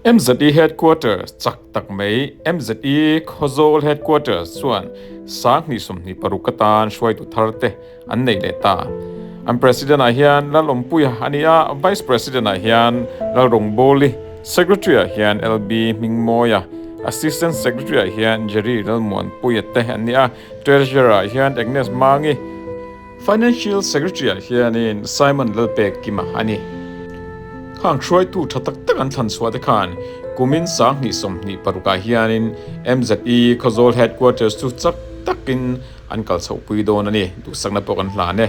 MZE Headquarters chak tak mai MZE Khawzawl Headquarters chuan 2026 atan hruaitu thar te an nei leh ta. An President ah hian Lalawmpuia a ni a, Vice President ah hian Lalrawngbawli, Secretary ah hian LB Hmingmawia, Assistant Secretary ah hian Jerry Lalmuanpuia te an ni a, Treasurer ah hian Agnes Mangi, Financial Secretary ah hianin Simon Lalpekkima a ni. Khang hruaitu tha tak tak an thlan chhuah te khan kumin 2026 ah hianin MZE Khawzawl Headquarters chu chak takin an kal chhohpui dawn a ni. Duhsakna pawh kan hlan e.